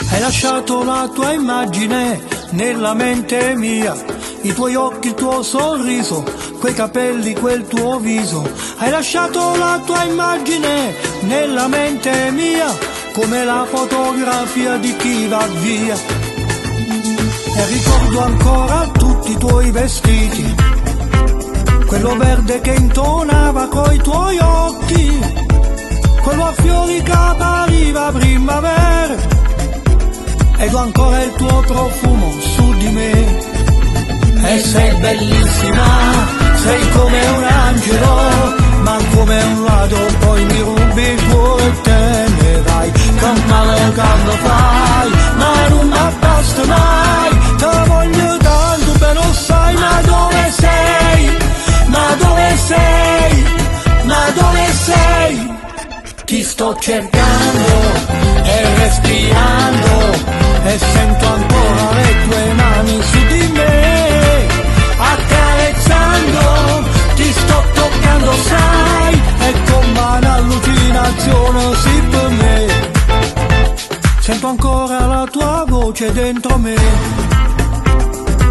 Hai lasciato la tua immagine nella mente mia, i tuoi occhi, il tuo sorriso, quei capelli, quel tuo viso. Hai lasciato la tua immagine nella mente mia, come la fotografia di chi va via. E ricordo ancora tutti i tuoi vestiti, quello verde che intonava coi tuoi occhi, quello a fiori che appariva primavera ed ho ancora il tuo profumo su di me. E sei bellissima, sei come un angelo, ma come un ladro poi mi rubi il cuore e te ne vai. Che male che mi fai, ma non mi basta mai, te voglio tanto bene, sai, ma dove sei? Ma dove sei? Ma dove sei? Ti sto cercando e respirando e sento ancora le tue mani su di me, accarezzando, ti sto toccando, sai, è come un'allucinazione, sì per me. Sento ancora la tua voce dentro me,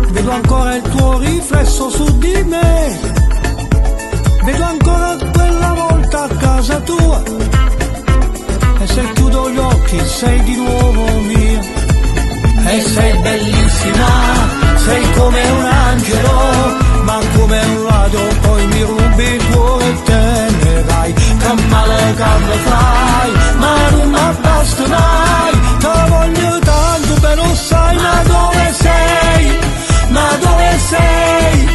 vedo ancora il tuo riflesso su di me, vedo ancora quella volta a casa tua. E se chiudo gli occhi sei di nuovo mia. E sei bellissima, sei come un angelo, ma come un ladro poi mi rubi il cuore e te ne vai. Che male che mi fai, ma non mi basta mai, te voglio tanto bene, sai, ma dove sei? Ma dove sei?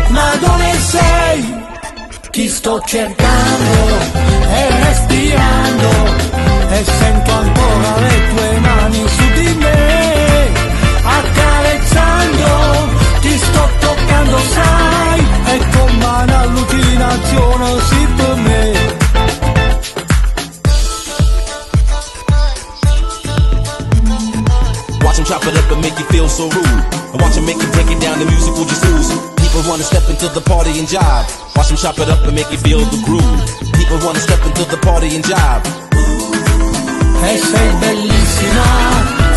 Ma dove sei? Ti sto cercando e respirando e sento ancora le tue mani su di me, accarezzando, ti sto toccando, sai, è come un'allucinazione, sì per me. Watch 'em chop it up and make you feel so rude. And watch 'em make you break it down, the music will just ooze. People wanna step into the party and jive. Watch 'em chop it up and make you feel the groove. People wanna step into the party and jive. E sei bellissima,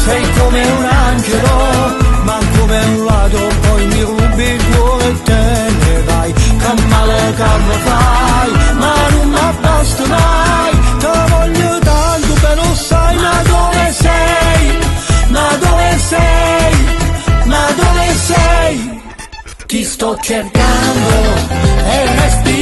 sei come un angelo, ma come un ladro poi mi rubi il cuore e te ne vai. Che male che mi fai, ma non mi basta mai, te voglio tanto bene, sai, ma dove sei? Ma dove sei? Ma dove sei? Ti sto cercando e respirando.